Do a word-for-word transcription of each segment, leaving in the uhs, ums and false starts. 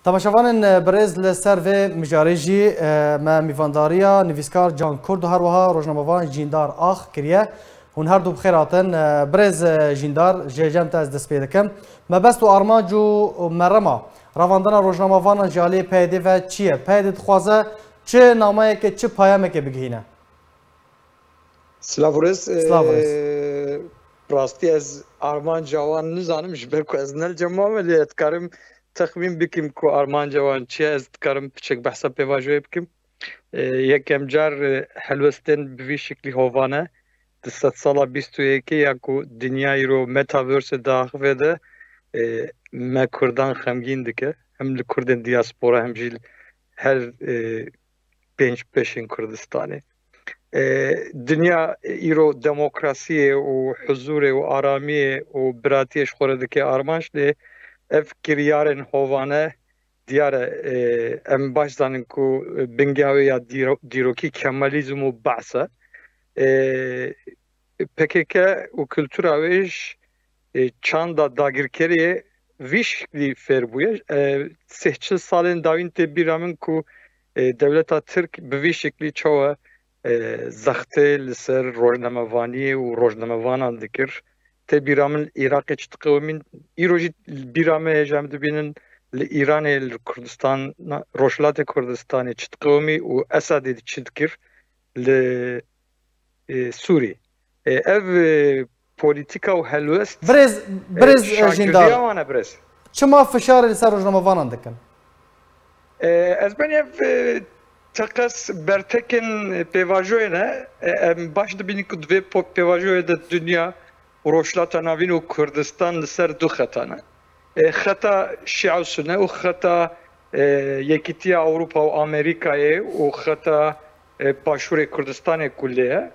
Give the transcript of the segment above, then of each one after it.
Temaşevanên, e, birêz, li ser vê mijarê jî, e, me mîvandariya nivîskar Can Kurd û her wiha rojnamevan Jîndar Ax kiriye. Hûn her du bi xêr hatin. E, birêz, e, Jîndar, ji cem te ez dest pê dikim. Mebest û armanc û merema revandina rojnamevanan ji aliyê P Y D'ê ve çi ye? P Y D dixwaze çi nameyeke, çi peyameke bigihîne? Silav û rêz. Silav û rêz. Ee, rastî ez armanca wan nizanim, ji ber ku ez ne li cem wan me, lê ez dikarim texmîn bikim ku armanca wan çi ye, ez dikarim piçek behsa pêvajoyê bikim. Ee, yekem car, e, helwestên bi vî şiklî hovane di sedsala bîst û yekê ya ku dinya îro metaverse diaxive de, e, me Kurdan xemgîn dike. Hem li Kurdên diaspora hem jî li her, e, pênc beşên Kurdistanê. E, dinya îro demokrasiyê û huzûrê û aramiyê û biratiyê ji xwe re dike armanc, lê ev kiryarên hovane diyar e, e, em baş zanin ku bingeha wê ya dîro-, dîrokî Kemalîzm û Be's e. E, P K K û kultura wê ji, e, çanda dagirkeriyê vî şiklî fêr bûye. E, sih çil salên dawîn tê bîra min ku, e, dewleta Tirk bi vî şiklî çawa, e, zextê li ser rojnamevaniyê û rojnamevanan dikir. Tê bîra min li Iraqê çi diqewimîn, îro jî bîra me ye, ji em dibînin li Îranê, li Kurdistan, Rojhilatê Kurdistanê çi diqewimî û Esadê çi dikir li, e, Sûrî. E, ev, e, polîtîka û helwest, Birêz, e, birêz, e, şagirdîya Jîndar, wan e, birêz. Çima fişarê li ser rojnamevanan dikin? E, ez benî ev, e, teqez bertekin pêvajoyê ne. E, em baş dibînin ku di vê po-, pêvajoyê de dinya û Rojhilata Navîn û Kurdistan li ser du xeta ne. E, xeta Şîa û Sune û xeta, e, Yekîtiya Ewropa û Amerîkayê û xeta, e, Başûrê Kurdistanê ku lê ye.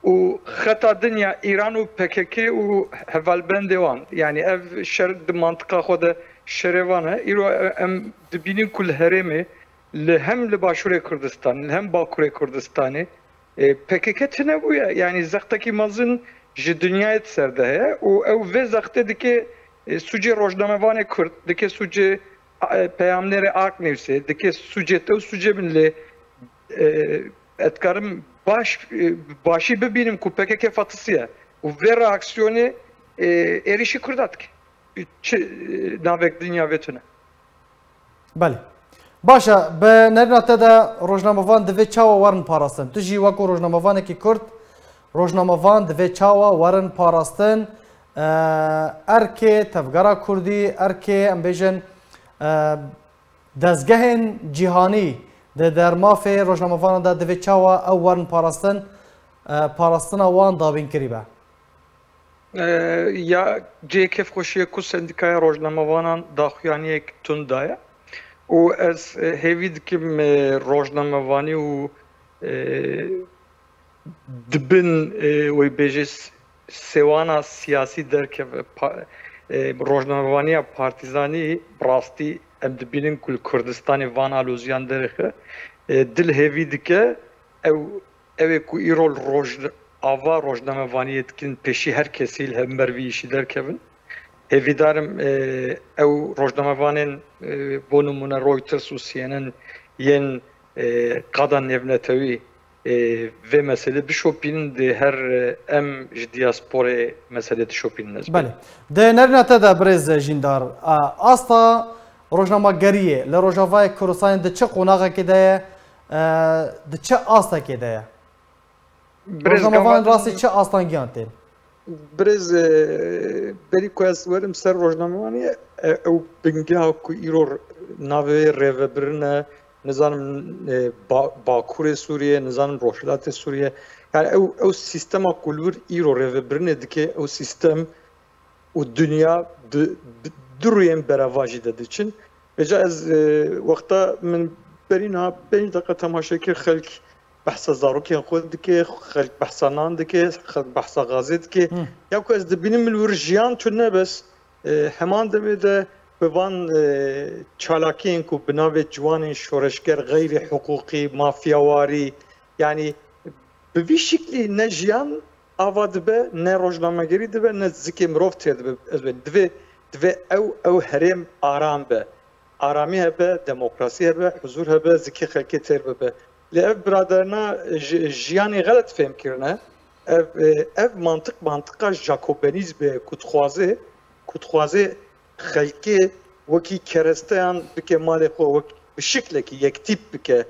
Û xeta dinya Îran û P K K û hevalbendê wan. Yanî ev şer di mantiqa xwe de şerê van e. Îro em dibînin ku li herêmê, li hem li Başûrê Kurdistanê, li hem Bakurê Kurdistanê, e, P K K tune bûye. Yanî zextekî mezin ji dinyayê di ser de heye û ew vê zextê dike, e, sûcê rojnamevanê Kurd, dike sûcê, e, peyamnêrê Ak Newsê, dike sûcê te û sûcê min lê, e, ez dikarim baş, e, başî bibînim ku P K K fatisiye û vê reaksiyonê, e, êrîşî Kurda dike. Çi, e, navek dinya vê tune? Belê. Baş e, bi nerîna te de rojnamevan divê çawa werin parastin? Tu jî wekû rojnamevanekî Kurd, rojnamevan divê çawa werin parastin? E, erkê tevgera Kurdî, erkê, em bêjin, e, dezgehên cîhanî di dermafê rojnamevanan de divê çawa ew werin parastin, e, parastina wan dabînkirî be? E, ya cihê kêfxweşiyê ku Sendîkaya Rojnamevanan daxuyaniyek tund daye û ez, e, hêvî dikim, e, rojnamevanî û, e, di bin, e, wê bêjê s-, sêwana siyasî derkeve. Pa-, e, rojnamevaniya partîzanî bi rastî em dibînin ku li Kurdistanê van aloziyan derêxe. E, dil hêvî dike ew, ew ê ku îro li roj-, ava rojnamevaniyê dikin, pêşî her kesî li hember vî îşî derkevin. Hêvîdar im, e, ew rojnamevanên, e, bo nimûne Reuters û C N N yên, e, qada nêvnetewî, e, vê meselê bişopînin, dê her, e, em ji diasporê meselê dişopînin, ez Belê. Di nerîna te de birêz Jîndar, e, asta rojnamegeriyê li Rojavayê Kurdistanê di çi qonaxekê de ye, e, di çi astekê de ye? Birêz Rojnamevan Gamal rastî çi astangiyan tên? Birêz, e, berî ku ez werim ser rojnamevaniyê, e, ew bingeha ku îro navê wê rêvebirin e, nizanim, e, Ba-, Bakurê Sûriyê, nizanim Rojhilatê Sûriyê. Yani ew, ew sîstema ku li wir îro rêvebirinê dike, ew sîstem û dinya di, di, di rûyên berevajî de diçin. Vêca ez, e, wexta min berî niha pênc deqa temaşe kir, xelk behsa zarokên xwe dike, xelk behsa nan dike, xelk behsa gazê dike. Hı. Ya ku ez dibînim min li wir jiyan tune bes, e, heman demê de bi van, e, çalakiyên ku bi navê ciwanên şoreşger, xeyrî hiqûqî, mafyawarî, yanî bi vî şiklî ne jiyan ava dibe, ne rojnamegerî dibe, ne zikê mirov têr dibe. Ez be, divê, divê ew, ew herêm aram be. aramî hebe, demokrasî hebe, huzûr hebe, zikê xelkê têr bibe. Lê ev biraderna ji, jiyanê xelet fêm kirine. Ev, e, ev mantiq mantiqa Jacobenîz be ku dixwaze, ku dixwaze xelkê wekî keresteyan bike malê xwe, wek, bi şiklekî yektîp bike,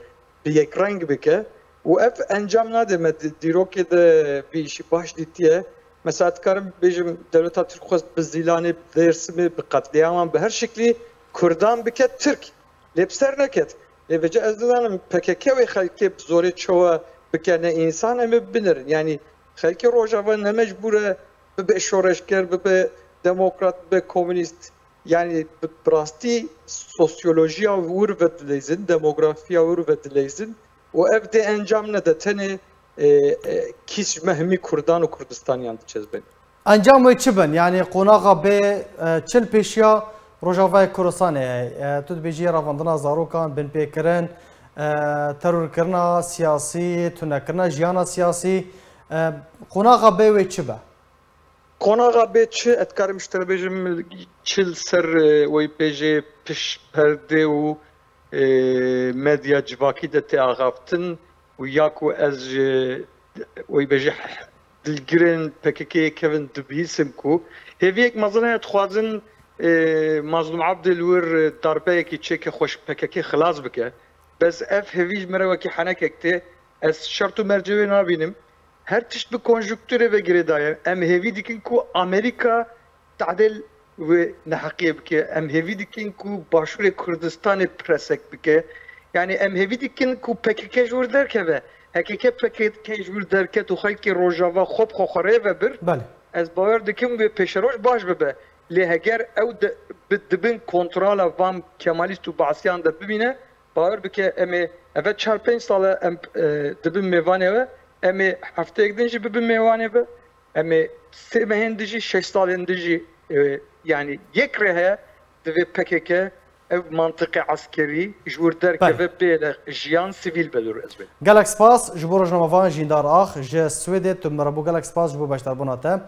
bi yekreng bike û ev encam nade. Me di dîrokê de vî îşî baş dîtiye. Mesela dikarim bêjim dewleta Tirk xwest bi Zîlanê, bi Dêrsimê, bi qetlîaman, bi her şiklî Kurdan bike Tirk. Lê bi ser neket. Lê vêca ez nizanim P K K wê xelkê bi zorê çawa bike ne însan em ê binirin. Yanî xelkê Rojava ne mecbûr e bibe şoreşger, bibe demokrat, bibe komünîst. Yanî bi, bi rastî sosyolojiya wir vedileyzin, demografiya wir vedileyzin û ev dê encam nede, tenê, e, e, kîs ji me hemî Kurdan û Kurdistaniyan dicezbin. Encam wê çi bin? Yanî qonaxa bê, e, çi li pêşiya Rojavayê Kurdistanê heye? E, tu dibêjî revandina zarokan, binpêkirin, e, terorkirina siyasî, tunekirina jiyana siyasî. E, qonaxa bê wê çi be? Qonaxa bê çi? Ez dikarim ji te re bêjim, çi li ser, e, wê bêjê pişt perdê û, e, medya civakî de tê axaftin û ya ku ez ji wê bêjê dilgirên P K K'yê kevin dibihîsim ku hêviyek mezin heye, dixwazin, e, Mazlûm Abdê li wir darbeyekî çêke xwe ji P K K xilas bike. Bes ev hêvî ji me re wekî henekek tê. Ez şert û mercê wê nabînim. Her tişt bi konjukturê ve girêdaye. Em hêvî dikin ku Amerîka tadêl wê neheqiyê bike. Em hêvî dikin ku Başûrê Kurdistanê presek bike. Yanî em hêvî dikin ku P K K ji wir derkeve. H K K P K K ji wir derket û xelkê Rojava xwe bi xwe xwe rê ve bir. Belê. Ez bawer dikim wê pêşeroj baş bibe. Lê heger ew di, bi, di bin kontrola van Kemalîst û Baasiyan de bimîne, bawer bike em ê, eve çar pênc sal e em, e, di bin mêvanê we, em ê hefteyek din jî bi bin mêvanê be, em ê sê mehên din jî, şeş salên din jî, e, yanî yek rê heye, divê P K K ev mantiqê eskerî ji wir derkeve, Belê. bêle jiyan sivîl be li rêz bê. Gelek spas ji bo rojnamevan Jîndar Ax ji Swêdê, tu min re bû, gelek spas ji bo beşdarbûna te.